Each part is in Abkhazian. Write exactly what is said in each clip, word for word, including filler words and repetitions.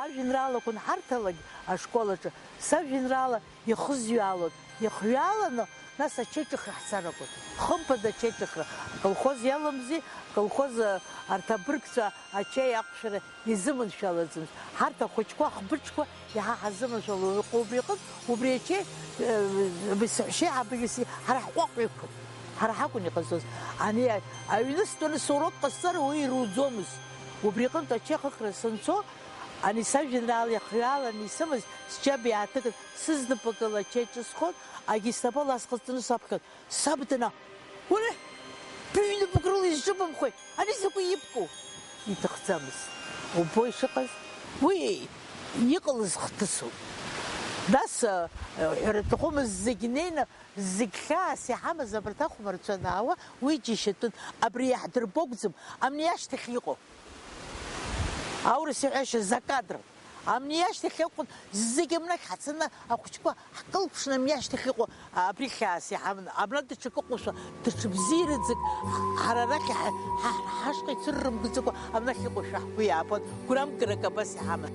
Ажәеинраалақәа анҳарҭалак ашкол аҿы, сажәеинраала ихызҩаалон, ихҩааланы, нас ачеиҿыхра ҳцар акәын. Хымԥада ачеиҿыхра, аколхоз иаламзи, аколхоз, а, арҭ абыргцәа ачаи ақәшәара изыманшәалаӡамызт. Ҳарҭ ахәыҷқәа, ахбыџқәа иаҳа ҳазыманшәалон. Убри аҟынтә, убри ачеи, э, саҳәшьеиҳабы иаси ҳара ҳҟәаҟәақәа, ҳара ҳакәын иҟазҵоз. Ани аҩны стәаны сурок ҟасҵар уи ируӡомызт. Убри аҟынтә ачеи ахыхра санцо, ани сажәеинраала ихҩааланы исымаз сџьаба иааҭыган, сызнапык ала ачеи ҿысхуан, агестапо ласҟаҵаны саԥхьон. Саб дана, уи, быҩнапык рыла изҿыбымхуеи, ани закәи ибку? Иҭахӡамызт. Убои ишыҟаз, уи иҟалаз хҭысуп. Нас, а, ҳәара аҭахымызт зегь неины, зегь хьаас иҳамаз абарҭ ахәмарцәа анаауа, уи џьашьатәын, абри иаҳдырбо акәӡам, амни ашьҭахь иҟоу. Аурыс иҳәашьа закадран. Амни ашьҭахь акәын зегь амнахь ҳацаны ахәыҷқәа ҳкылԥшны амни ашьҭахь иҟоу абри хьаас иҳаманы, абра даҽак ыҟоушәа, даҽа бзиараӡак ҳара арахь иҳа-, ҳа-, ҳашҟа ицәыррымгӡакәа амнахь иҟоушәа ҳгәы иаабон, гәрамгарак абас иҳаман.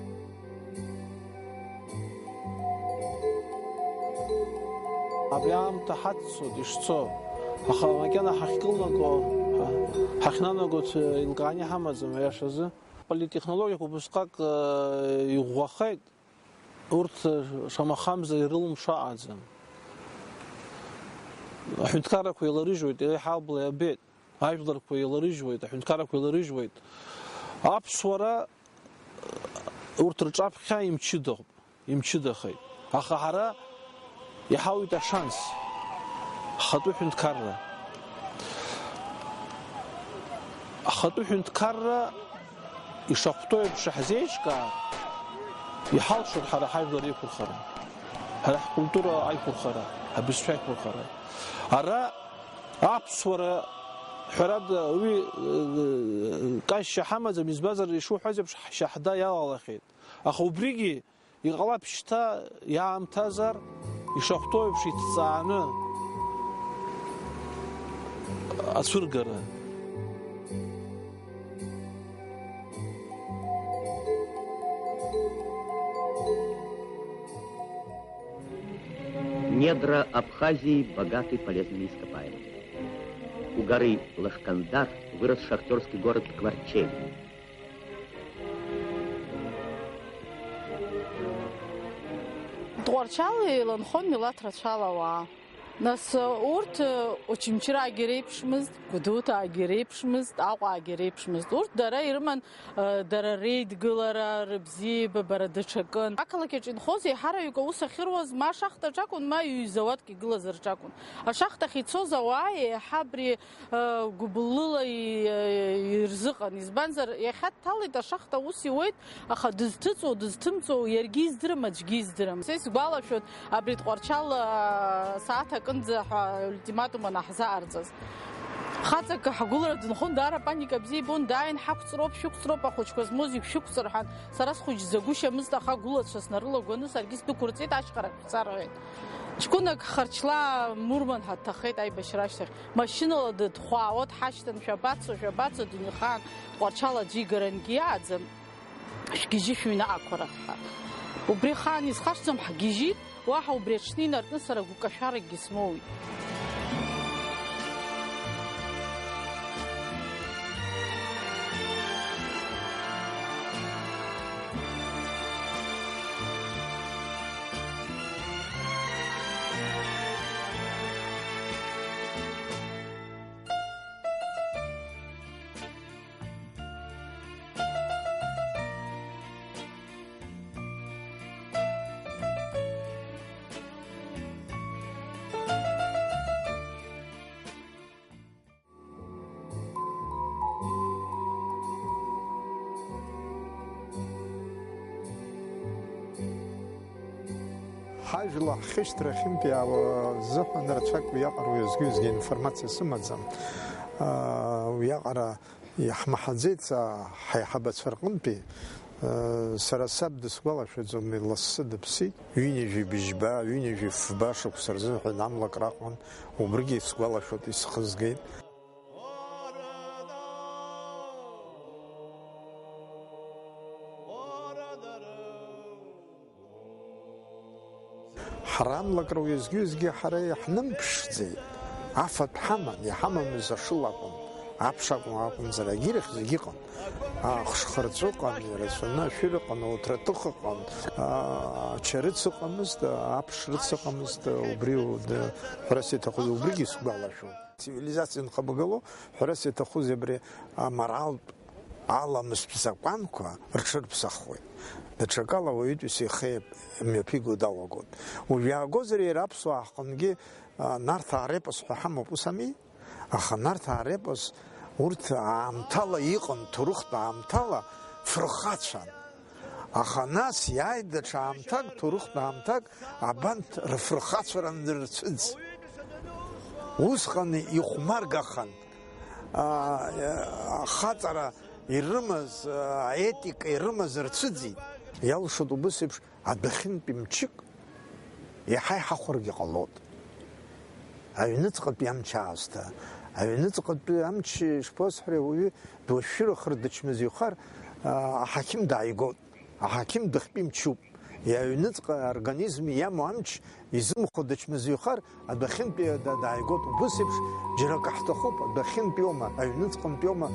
Абри аамҭа ҳаццоит ишцо, аха макьана ҳахькылнаго, ҳахьнанаго еилкааны иҳамаӡам, аиашазы. Политтехнологиақәа убысҟак, э, иӷәӷәахеит, урҭ, э, шамахамзар ирылымшо аҟаӡам. Аҳәынҭқаррақәа еиларыжьуеит, еиҳа абла иабеит, ажәларқәа еиларыжьуеит, аҳәынҭқаррақәа еиларыжьуеит. Аԥсуара, э, урҭ рҿаԥхьа имчыдоуп. Имчыдахеит. Аха ҳара иҳауит ашанс, ҳхатәы ҳәынҭқарра. Ҳхатәы ҳәынҭқарра ишахәҭоу еиԥш иаҳзеиҿкаар, иҳалшоит ҳара ҳажәлар иқәырхара, ҳара ҳкультура аиқәырхара, ҳбызшәа аиқәырхара. Ара аԥсуара, ҳәарада, уи, э, казшьа ҳамаӡам, избанзар, ишуҳәаз еиԥш, ҳшьа-ҳда иалалахьеит. Аха убригьы Иҟалап шьҭа иаамҭазар, ишахәҭоу еиԥш иҭҵааны ацәыргара. Недра Абхазии богаты полезными ископаемыми. У горы Лашкандар вырос шахтёрский город Кварчели. Тҟәарчал еиланхон милаҭ рацәала ауаа. Нас, урҭ, Очамчыраагьы реиԥшмызт, Гәдоуҭаагьы реиԥшмызт, Аҟәаагьы реиԥшмызт. Урҭ дара ирыман, дара реидгылара, рыбзиабара даҽакын. Ақалақь аҿы инхоз еиҳараҩык аус ахьыруаз ма ашахтаҿ акәын, ма ҩ-зауадк игылазар рҿакәын. Ашахтахь ицоз ауаа еиҳа абри гәыбыллыла ирзыҟан. Избанзар, иахьа дҭалеит ашахта, ус иуеит, аха дызҭыҵуа, дызҭымҵуа иаргьы издырам, аӡәгьы издырам. Са исгәалашәоит, абри Тҟәарчал сааҭ акынӡа ҳәа ультиматум анаҳзааирҵаз. Хаҵак ҳгәылара дынхон, даара паника бзиа ибон, дааин, ҳақәҵроуп, шәықәҵроуп, ахәыҷқәа змоу зегь шәықәҵыр ҳәа. Сара схәыҷӡагәышьамызт, аха агәылацәа снарылагәаны саргьы сдәықәырҵеит, ашьхарахь шәца рҳәеит. Ҷкәынак Харчлаа Мурман ҳа дҭахеит аибашьра ашьҭахь. Машьынала дыдхәаауа дҳашьҭан, шәабацо, шәабацо, дунеихаан Тҟәарчал аӡәы игарангьы иааӡам, шәгьежьы шәыҩны ақәарах ҳәа. Убри ахаан исхашҭӡом, ҳгьежьит, уаҳа убри аҽны инаркны сара гәкашәаракгьы смоуит. Ҳажәла ҳхьышьҭра ахьынтәиаауа азыҳәан рацәак уиаҟара уеизгьы-уеизгьы информациа сымаӡам. Уиаҟара иаҳмаҳаӡеит, ҳаиҳабацәа рҟынтәи. Сара саб дысгәалашәаӡом, лассы дыԥсит. Ҩынҩажәи быжьба, ҩынҩажәи фба шықәса рзыҳәан амлакра аҟан, убригьы исгәалашәоит, исхызгеит. Рамлакра уеизгьы-уеизгьы ҳара иаҳнымԥшӡеит. Афатә ҳаман, иҳамамыз ашыла акәын, аԥша акәын, акәымзар, агьирахь зегь ыҟан. Ахшхырҵәы ыҟан, ирацәаны ашәыр ыҟан, ауҭраҭых ыҟан, ачарыц ыҟамызт, аԥш рыц ыҟамызт, убри у-, д-, ҳәарас иаҭахыз убригьы исгәалашәон. Цивилизациа нхабгало, ҳәарас иаҭахузеи абри аморалтә аламыстә закәанқәа рҽырԥсахуеит. Даҽакала ауаҩытәыҩса ихы мҩаԥиго далагоит. Уажә иаагозар иара аԥсуаа ҳҟынгьы, а, Нарҭаа репос ҳәа ҳамоуп, ус ами? Аха Нарҭаа репос урҭ аамҭала иҟан, ҭоурыхтә аамҭала фырхацәан. Аха нас иааит даҽа аамҭак, ҭоурыхтә аамҭак, абанҭ рфырхацәаран рцәыӡ. Усҟан ихәмаргахан, аа, ахаҵара ирымаз, аетика ирымаз рцәыӡит. Иалшоит убыс еиԥш адәахьынтәи мчык иаҳа иҳахәаргьы ҟалоит. Аҩныҵҟатәи амч аасҭа, аҩныҵҟатәи амч, ишԥасҳәари, ауаҩы дуашәшәыра хыр дычмазаҩхар, аа, аҳақьым дааигот. Аҳақьым дыхтәи мчуп. Иаҩныҵҟа организм иамоу амч изымхо дычмазаҩхар, адәахьынтәи да-, дааигот. Убыс еиԥш џьара акы ҳҭахуп, адәахьынтәиоума, аҩныҵҟантәиоума?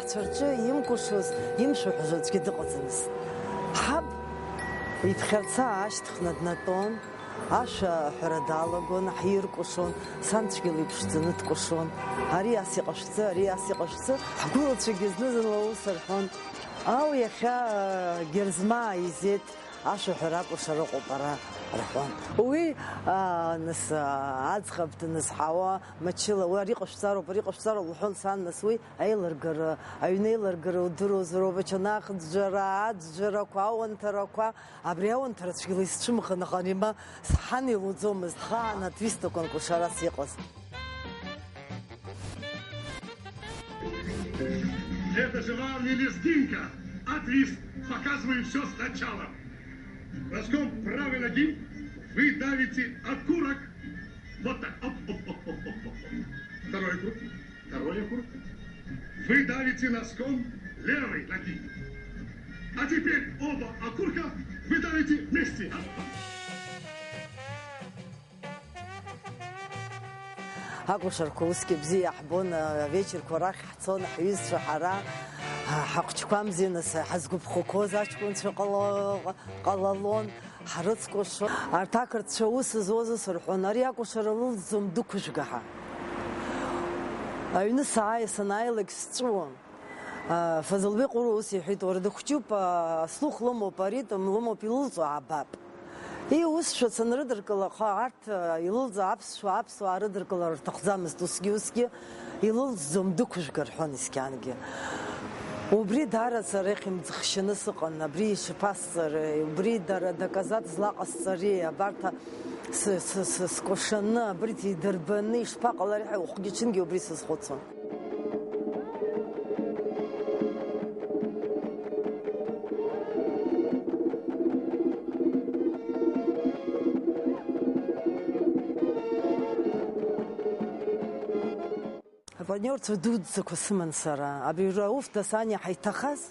Ҳцәа рҿы имкәашоз, имшәаҳәоз аӡәгьы дыҟаӡамызт. Ҳаб иԥхьарца аашьҭыхны днатәон, ашәа аҳәара далагон, ҳиркәашон, сан цәгьала иԥшӡаны дкәашон. Ари ас иҟашәҵы, ари ас иҟашәҵы. Ҳгәылацәагьы зны-зынла ус рҳәон, Ау, иахьа, а, Герзмаа изеит, ашәаҳәара акәашара ыҟоуп ара, рҳәон. Уи, а, нас, а, аӡӷаб дназҳауа, мчыла, уи ари ҟашәҵароуп, ари ҟашәҵароуп лҳәон сан, нас уи аилыргара, аҩны аилыргара удыруазароуп, ачанахӡәӡәара, аӡәӡәарақәа, ауанҭарақәа, абри ауанҭара цәгьала исцәымӷын, аха ари ма сҳан илуӡомызт, хаан атвистақәа анкәашарас иҟаз. Это же вам не лезгинка, а твист. Показываю все сначала. Броском правой ноги вы давите окурок. Вот так. Оп, оп, оп, оп, оп, оп. Второй круг. Второй окурок. Вы давите носком левой ноги. А теперь оба окурка вы давите вместе. Акәашарақәа усгьы бзиа иаҳбон, авечерқәа рахь ҳцон ҳҩызцәа ҳара, ҳахәыҷқәа мзиа нас ҳазгәыԥхақәоз аҷкәынцәа ҟала-, ҟалалон, ҳрыцкәашон. Арҭ ақырҭцәа ус зуаз ус рҳәон, ари акәашара лылҵӡом, дықәыжәга ҳәа. Аҩны сааи, санааилак сҵәыуон. Фазылбеи Ҟәыруа ус иҳәеит, уара дыхәҷуп, аслух лымоуп, аритм лымоуп, илылҵуа аабап. Иусшәа санрыдыркылаха, арҭ илылҵуа аԥсшәа аԥсуаа рыдыркылар рҭахӡамызт, усгьы-усгьы илылҵӡом, дықәыжәга рҳәон исқьангьы. Убри даара сара ихьымӡӷшьаны сыҟан, абри ишԥасҵари, убри дара доказать злаҟасҵари, абарҭ а-, с-, с-, с-, скәашаны, абригь идырбаны ишԥаҟалари ҳәа ухгьы-ҽынгьы убри сазхәыцуан. Апартниорцәа дуӡӡақәа сыман сара. Абри Рауф Дасаниа ҳаиҭахаз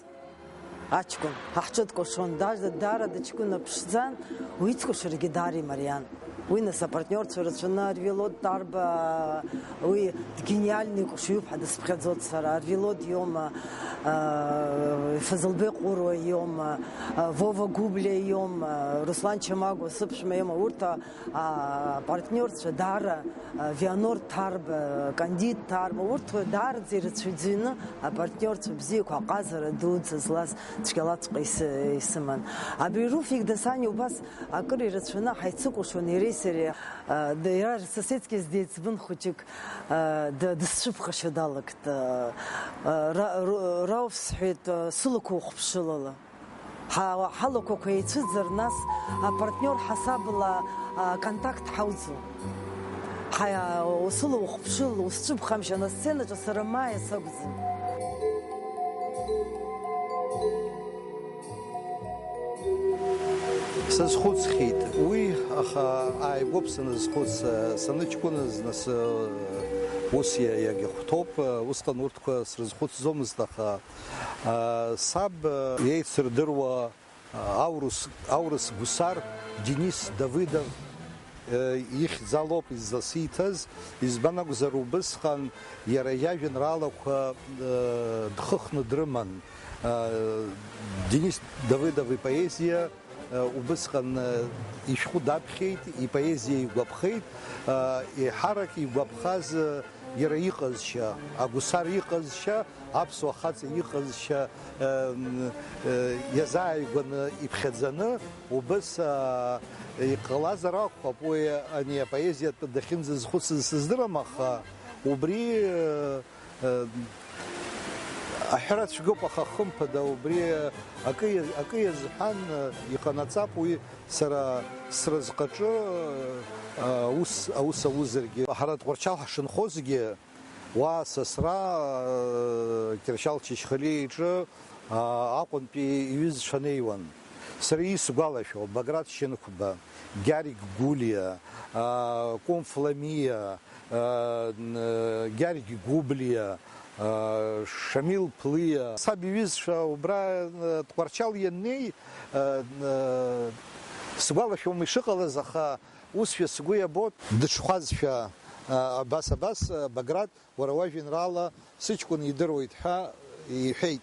аҷкәын, ҳа ҳҿы дкәашон, даара, даара дыҷкәына ԥшӡан, уи ицкәашарагьы даара имариан. Уи нас апартниорцәа рацәаны, Арвелод Тарба, уи дгениальный кәашаҩуп ҳәа дысԥхьаӡоит сара, Арвелод иоума, а, Фазылбеи Ҟәыруа иоума, а, Вова Гәыблиа иоума, Руслан Чамагәа сыԥшәма иоума, урҭ, а, апартниорцәа даара, а, Вианор Тарба, Кандид Тарба, урҭ даараӡа ирацәаӡаны апартниорцәа бзиақәа, аҟазара дуӡӡа злаз цәгьалаҵәҟьа ис-, исыман. Абри Руфик Дасаниа убас акыр ирацәаны ҳаицыкәашон иареи сареи. А, д-, иара соседскиз деиҵбын хәыҷык, а, д-, дысцәыԥхашьа далагт. А, а, Ра-, Ра-, Рауф сҳәеит, а, сылақәа ухыԥшылала. Ҳа-, ҳалақәақәа еицәыӡыр, нас апартниор ҳасабла, а, контакт ҳауӡом. Ҳа-, усыла ухԥшыл, усцәыԥхамшьан асценаҿы сара маиа сакәӡам. Сазхәыцхьеит уи, аха ааигәоуп саназхәыц, саныҷкәыназ, нас, ус иа-, иагьахәҭоуп, усҟан урҭқәа срызхәыцӡомызт, аха, саб иеицырдыруа аурыс, аурыс гәсар Денис Давыдов, ихьӡалоуп изласиҭаз, избан акәзар, убысҟан иара иажәеинраалақәа дхыхны дрыман. Денис Давыдов ипоезиа, э, убысҟан, э, ишәҟәы даԥхьеит, ипоезиа игәаԥхеит, э, еиҳарак игәаԥхаз, э, иара иҟазшьа, агәсар иҟазшьа, аԥсуа хаҵа иҟазшьа, э, м, э, иазааигәаны иԥхьаӡаны, убыс, э, иҟалазар акәхап, уи ани апоезиатә дахьынӡазхәыцыз сыздырам, аха убри, э, Аҳәара цәгьоуп, аха хымԥада убри акы иа-, акы иазҳәан, иҟанаҵап уи сара сразҟаҿы аус, аус аузаргьы. Ҳара Тҟәарчал ҳшынхозгьы, уа сасра Кьыршьал Чачхалиа иҿы Аҟәантәи иҩызцәа неиуан. Сара исгәалашәо, Баграт Шьынқәба, Гьаргь Гәлиа, Кәынф Ламиа, Гьаргь Гәыблиа, Шамил Ԥлиа. Саб иҩызцәа убра Тҟәарчал ианнеи, сгәалашәом ишыҟалаз, аха усшәа сгәы иабоит, дыҽхәазшәа, абас, абас, Баграт, уара уажәеинраала сыҷкәын идыруеит ҳәа иҳәеит.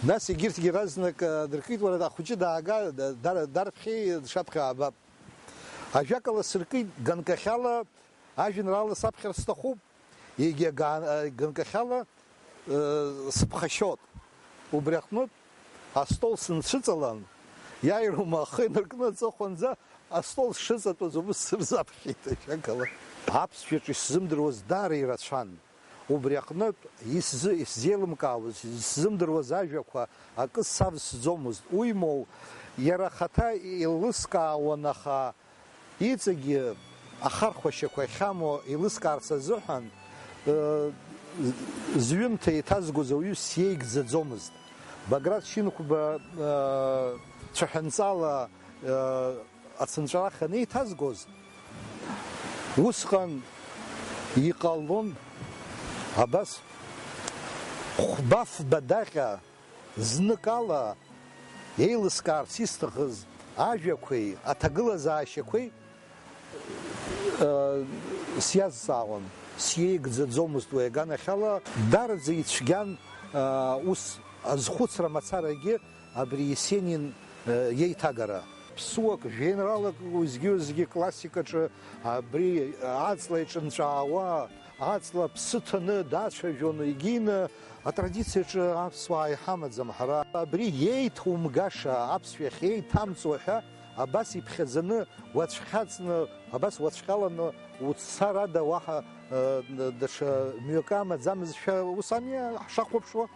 Нас егьырҭгьы разнак, а, дыркит, уара ахәыҷы даага, да-, дар-, дарԥхьеи дшаԥхьа аабап. Ажәакала, сыркит, ганкахьала ажәеинраала саԥхьар сҭахуп, егьа га-, а, ганкахьала, э, сыԥхашьот. Убри аҟнытә астол сынцәыҵалан, иааирума ахы инаркны аҵыхәанӡа астол сшыҵатәаз убыс сырзаԥхьеит, ажәакала. Аԥсшәаҿы исзымдыруаз даара ирацәан. Убри аҟнытә, исзы-, исзеилымкаауаз, исзымдыруаз ажәақәа акы савсӡомызт. Уимоу, иара ахаҭа еилыскаауан, аха иҵегьы ахархәашьақәа ахьамоу еилыскаарц азыҳәан, э, зҩымҭа еиҭазгоз ауаҩы сиеигӡаӡомызт. Баграт Шьынқәба, э, цәаҳәанҵала, э, ацынҵәарах анеиҭазгоз, усҟан иҟалон абас хәба-фба даҟьа зныкала еилыскаарц исҭахыз ажәақәеи аҭагылазаашьақәеи, э, сиазҵаауан, сиеигӡаӡомызт уи аганахьала. Дараӡа ицәгьан, э, ус азхәыцра мацарагьы абри Есенин, э, иеиҭагара. Ԥсуак, жәеинраалак, уеизгьы-уеизгьы классикаҿы абри аҵла иҿынҵәаауа, аҵла аԥсы ҭаны дацәажәон, егьины атрадициаҿы аԥсуаа иҳамаӡам ҳара. Абри иеиҭумгаша аԥсшәа иахьеиҭамҵуа ҳәа абас иԥхьаӡаны уацәхьаҵны, абас уацәҟьаланы уццар ада уаҳа, э, даҽа мҩакы амаӡамызшәа, ус ами ҳшахәаԥшуа?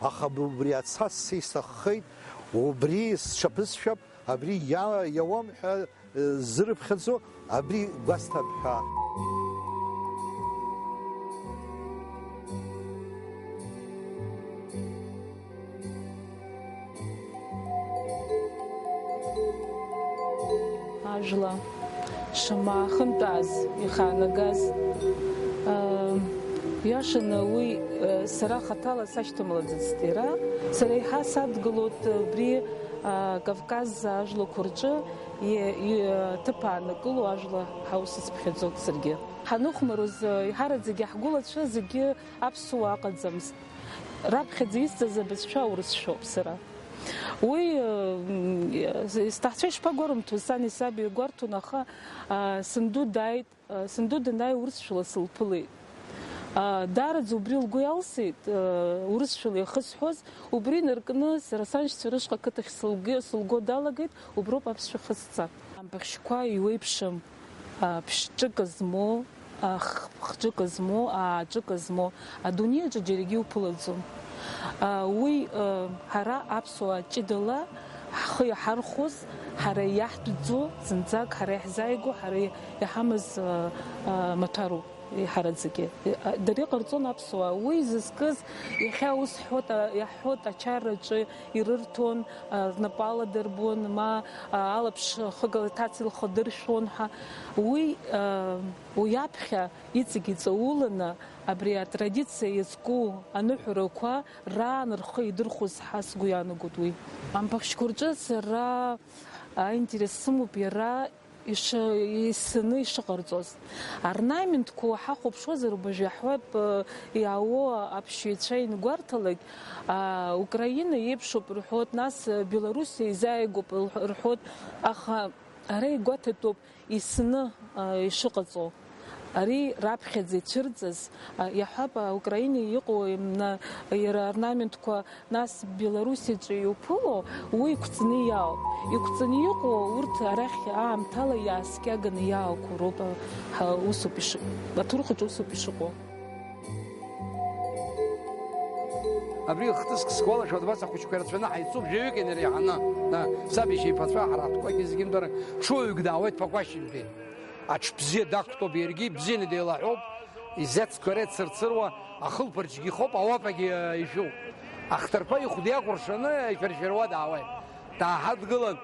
Аха убри ацас сеисаххеит, убри сҽаԥысшәап, абри иа-, иауам ҳәа, э, ззырыԥхьаӡо, абри гәасҭап ҳәа. Ажәла шамаахынтәааз ихаанагаз, аа, иашаны уи, э, сара хаҭала сашьҭамлаӡацт иара. Сара еиҳа садгылоит убри, аа, Кавказ ажәлақәа рҿы и-, и-, ҭыԥ аанакыло ажәла ҳаус сыԥхьаӡоит саргьы. Ҳаныхәмаруаз, э, иҳараӡагьы ҳгәылацәа зегьы аԥсуаа ыҟаӡамызт. Раԥхьаӡа исҵаз абызшәа аурысшәоуп сара. Уи, э, м, э, сҭаацәа ишԥагәарымҭоз, сани саби иргәарҭон, аха, а, санду дааит, а, санду данааи урысшәала сылԥылеит. А, даараӡа убри лгәы иалсит, а, урысшәала иахысҳәоз, убри инаркны сара саншьцәа рышҟа ақыҭахь сылгы-, сылго далагеит, уброуп аԥсшәа хысҵа. Ампахьшьқәа иуеиԥшым. А, ԥшҿык змоу, а, х-, хҿык змоу, ааҿык змоу, адунеи аҿы џьаргьы иуԥылаӡом. А, уи, а, ҳара аԥсуаа ҷыдала, Ҳхы иаҳархәоз, ҳара иаҳтәӡоу, зынӡак ҳара иаҳзааигәоу, ҳара иҳамаз, а, а, маҭәароуп, еиҳараӡакгьы. А, дара иҟарҵон аԥсуаа. Уи зызкыз, иахьа ус ҳҳәоит, а, иаҳҳәоит, ачараҿы ирырҭон, а, рнапы аладырбон, ма, а, алаԥш хыгала иҭац илхадыршәуан ҳәа. Уи, а, уи аԥхьа иҵегь иҵауланы абри атрадициа иазку аныҳәарақәа раан рхы идырхәоз ҳәа сгәы иаанагоит уи. Ампахьшьқәа рҿы сара аинтерес сымоуп иара иши-, исыны ишыҟарҵоз. Орнаментқәа уҳахәаԥшуазар, убажә иаҳҳәап, э, иаауа аԥсшьаҩцәа иангәарҭалак, а, Украина еиԥшуп рҳәоит, нас, э, Белоруссиа изааигәоуп рҳәоит, аха ара игәаҭатәуп исыны, а, ишыҟаҵоу. Ари раԥхьаӡа ицәырҵыз, а, иаҳҳәап, а, Украина иҟоу, м, на-, иара орнаментқәа, нас Белоруссиаҿы иуԥыло, уи иқәҵны иаауп. Иқәҵны иҟоу урҭ арахь аамҭала иааскьаганы иаауқәо роуп, а, ҳа-, усоуп ишыҟоу, аҭоурых аҿы усоуп ишыҟоу. Абри хҭыск сгәалашәоит, абас ахәыҷқәа ирацәаны ҳаицуп, жәаҩык инареиҳаны. Саб иашьеиԥацәа ҳара ҳтәқәагьы зегьынтәарак ҽуаҩык даауеит Ԥақәашьынтәи. Аҽ бзиа дақәтәоуп, иаргьы ибзианы деилаҳәоуп, изецқәа реицырцыруа, ахылԥарчгьы ихоуп, ауапагьы, э, ишәуп. Ахҭарԥа ихәда иакәыршаны ишәаршәыруа даауеит. Дааҳадгылан,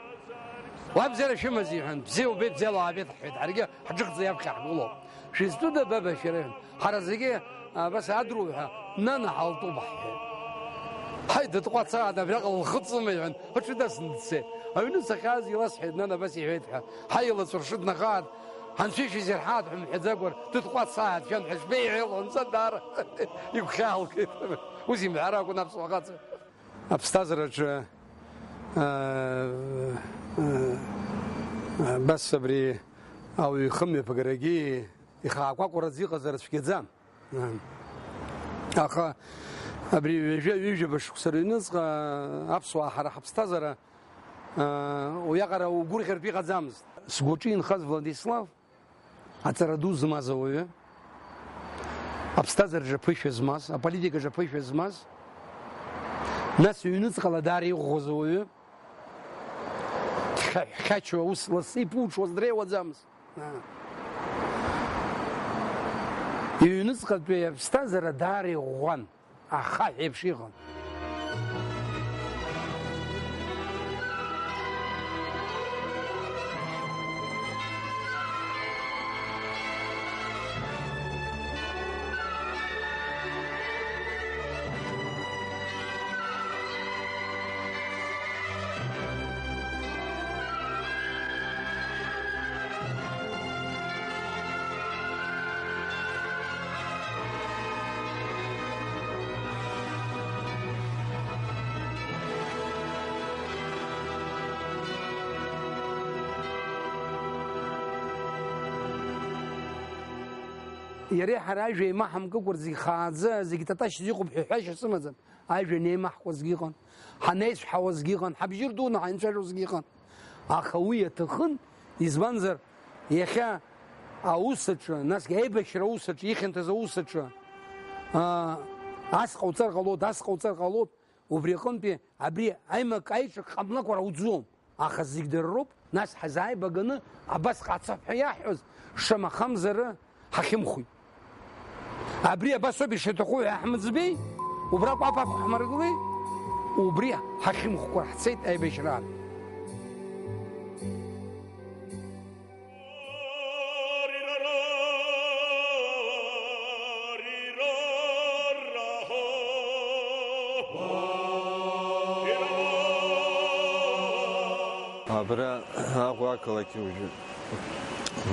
уабзиара шәымаз, иҳәан, бзиа убеит, бзиала уаабеит, ҳҳәеит, ҳаргьы ҳџыхӡа иаԥхьа ҳгылоуп. Шәызтәыда, баба, шәара? Ҳара зегьы, а, абас адруҳәа, нана ҳалтәуп, ҳҳәеит. Ҳаи, дытҟәацааит, абраҟа лхы ҵыма, иҳәан, аҽы дасны дцеит. Аҩны сахьааз иласҳәеит, нана абас иҳәеит ҳәа. Ҳаи, илаҵәыршы днахааит, ҳанцәа ишәзирҳааит ҳәа мҳәаӡакәа, дытҟәацааит, шәан ҳәа шбеиҳәеило, анцәа даара игәхьаалгеит. Ус имҳәар акәын аԥсуа хаҵа. Аԥсҭазаараҿы, аа, аа, абас абри ауаҩы ихымҩаԥгарагьы ихаакәакәараӡа иҟазар цәгьаӡам. Аха абри ҩажәа, ҩажәаба шықәса рыҩныҵҟа аԥсуаа ҳара ҳаԥсҭазаара, аа, уиаҟара угәырӷьартә иҟаӡамызт. Сгәаҿы инхаз Владислав аҵара ду змаз ауаҩы, аԥсҭазаараҿы аԥышәа змаз, аполитикаҿы аԥышәа змаз, нас ҩныҵҟала даара иӷәӷәаз ауаҩы, дхьаҳәхьачуа ус лассы иԥуҽуаз дреиуаӡамызт. Иҩныҵҟатәи аԥсҭазаара даара иӷәӷәан. Ахаҳә еиԥш иҟан. Иареи ҳара ажәа еимаҳамкыкәа зегь хааӡа, зегь таташьӡа иҟоуп ҳәа ҳәашьа сымаӡам. Ажәа неимаҳкуазгьы ыҟан, ҳанеицәҳауазгьы ыҟан, ҳабжьы рдуны ҳаинцәажәозгьы ыҟан. Аха уи аҭахын, избанзар, иахьа аус аҿы, насгьы аибашьра аус аҿы, ихьанҭаз аус аҿы, аа, ас ҟауҵар ҟалоит, ас ҟауҵар ҟалоит, убри аҟынтәи абри аимак-аиҿак ҟамлакәа ауӡом. Аха зегь дара роуп, нас ҳазааибаганы абасҟа ацап ҳәа иаҳҳәоз, шамахамзар, ҳахьымхәит. Абри абас ауп ишаҭаху ҳәа ҳмыӡбеи, убра кәаԥ ҳмаргылеи, убри ҳахьымхәқәа ҳцеит аибашьраан. Абра Аҟәа ақалақь уажәы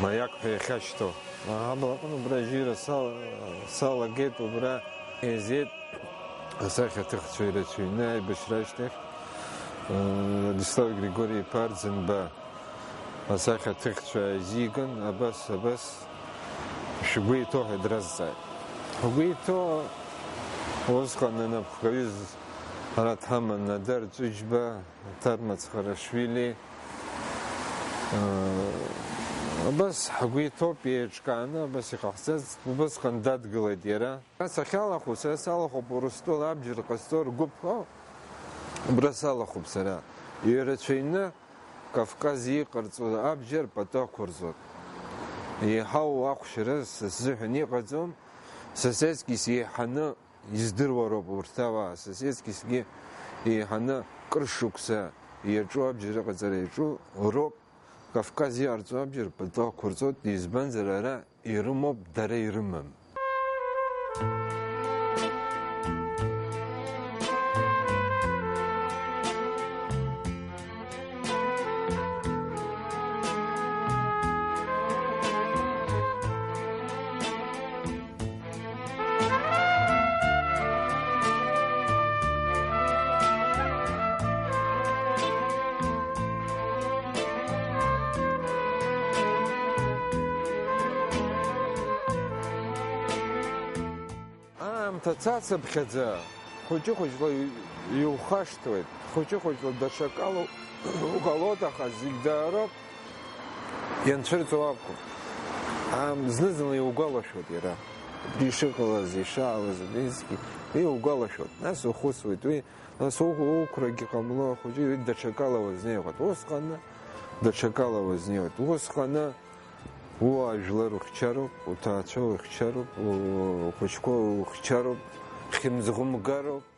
маиак ҳәа иахьашьҭоу. Аблаҟны убра ажьира сал-, салагеит, убра еизеит асахьаҭыхцәа ирацәаҩны аибашьра ашьҭахь. Владислав Григори-иԥа Арӡынба асахьаҭыхцәа ааизиган, абас, абас, шәгәы иҭоу ҳәа дразҵааит. Ҳгәы иҭоу усҟан анапхгаҩыз ара дҳаман Надар Ҵәыџьба, Ҭарма Цхарашвили, Абас ҳгәы иҭоуп, еиҿкааны абас иҟаҳҵаз, убасҟан дадгылеит иара. Сахьалахәу, сара салахәуп Урыстәыла абџьар ҟазҵо ргәыԥ, убра салахәуп сара. Ирацәаҩны Кавказ иҟарҵо абџьар пату ақәырҵоит. Еиҳау ахәшьара са сзыҳәан иҟаӡам, сосиски сеиҳаны издыруа роуп урҭ ауаа, сосиски сгьы еиҳаны кыр шықәса иаҿу абџьар ыҟаҵара иаҿу роуп. Кавказ иҟарҵо абџьар пату ақәырҵоит, избанзар ара ирымоуп, дара ирымам. Аамҭа цацыԥхьаӡа, хәыҷы-хәыҷла иу-, иухашҭуеит, хәыҷы-хәыҷла даҽакала уҟалоит, аха зегь даароуп, ианцәырҵуа акәым. Аам-, зны-зынла иугәалашәоит иара. Ишыҟалаз, ишаауаз, убригьы иугәалашәоит. Нас ухәыцуеит, уи, нас у-, уқәрагьы ҟамло, ахәыҷы уи даҽакала уазнеиуеит. Усҟаны даҽакала уазнеиуеит. Усҟаны Уаажәлар ухьчароуп, уҭаацәа ухьчароуп, у-, ухәыҷқәа ухьчароуп, хьымӡӷ умгароуп.